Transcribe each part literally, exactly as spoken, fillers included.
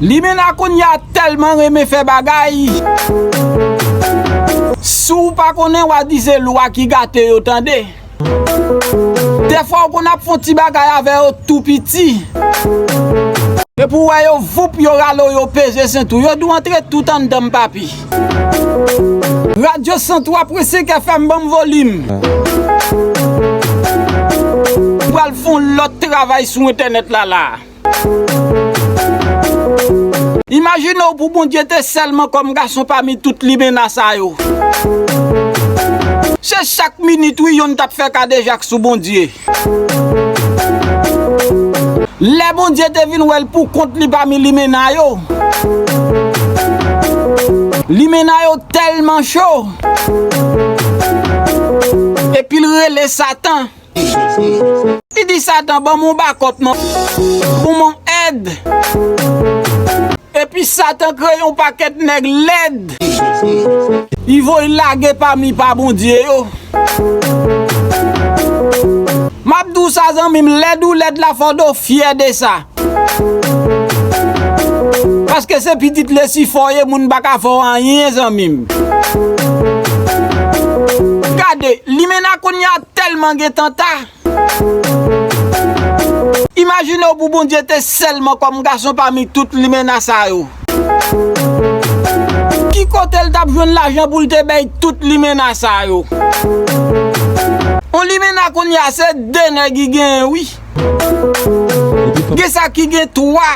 Limena kounye a tèlman renmen fè bagay. Si w pa konnen, w a di se lwa ki gate yo, tande. Dèfwa, w konn ap fè yon ti bagay avè yo tou piti. Epi w wè yo, voup, yo rale w, yo peze sent ou. Yo di w antre tout anndan m, papi. Radyo san twa pwen senk F M, ban m volim. M pral fè yon lòt travay sou entènèt la, la. Imajine w pou Bondye te sèlman kòm gason pami tout limena sa yo. Se chak minit, wi, yonn t ap fè kadejak sou Bondye. Lè Bondye te vin wè l pou kont li pami limena yo, limena yo tèlman cho, epi l rele Satan. Li di Satan, "Ban m yon bakòp non, ban m yon èd." Epi Satan kreye yon pakèt nèg lèd. Li voye lage pami pa Bondye yo. M ap di w sa, zanmi m, lèd ou lèd la, fò w fyè de sa. Paske se pitit Lisifè w ye, moun pa ka fè w anyen, zanmi m. Gade, limena kounye a tèlman gen tanta. Imajine w pou Bondye te sèlman kòm gason pami tout limena sa yo. Ki kote l t ap jwenn lajan pou l te bay tout limena sa yo? On limena kounye a se de nèg li genyen, wi. Gen sa ki gen twa.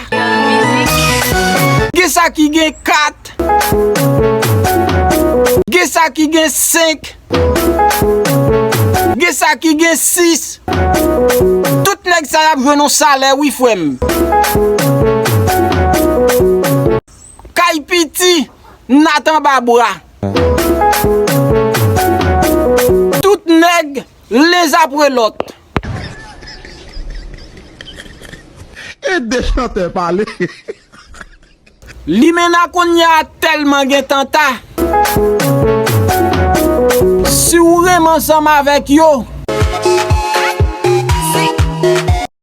Gen sa ki gen kat. Gen sa ki gen senk. Gen sa ki gen sis. Tout nèg sa y ap jwenn yon salè, wi, frè m. Kay piti, nat anba bra. Tout nèg, len apre lòt. E de chantè pale. Limena kounye a tèlman gen tanta. Si w renmen ansanm avèk yo,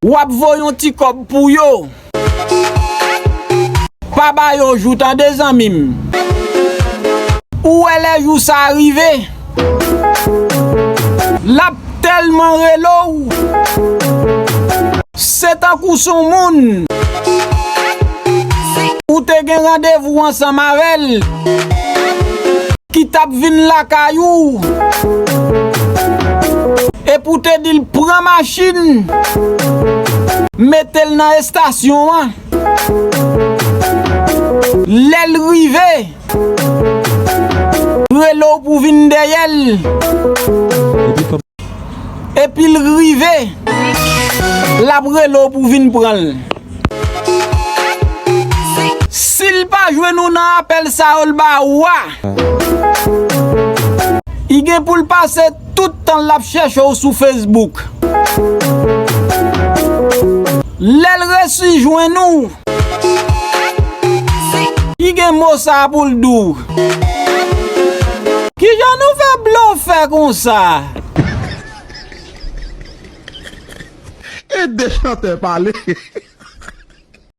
w ap voye yon ti kòb pou yo. Pa ba yo jou, tande, zanmi m. Ou wè lè jou sa a rive, l ap tèlman rele w. Se tankou s on moun ou te gen randevou ansanm avè l ki t ap vin lakay ou, epi w te di l pran machin, mete l nan estasyon an. Lè l rive, rele w pou vin dèyè l. Epi l rive, l ap rele w pou vin pran l. Si l pa jwenn ou nan apèl sa yo l ba ou a, li gen pou l pase tout tan l ap chèche w sou Facebook. Lè l resi jwenn ou, li gen mo sa a pou l di w. Kijan nou fè blofè konsa? E de chantè pale.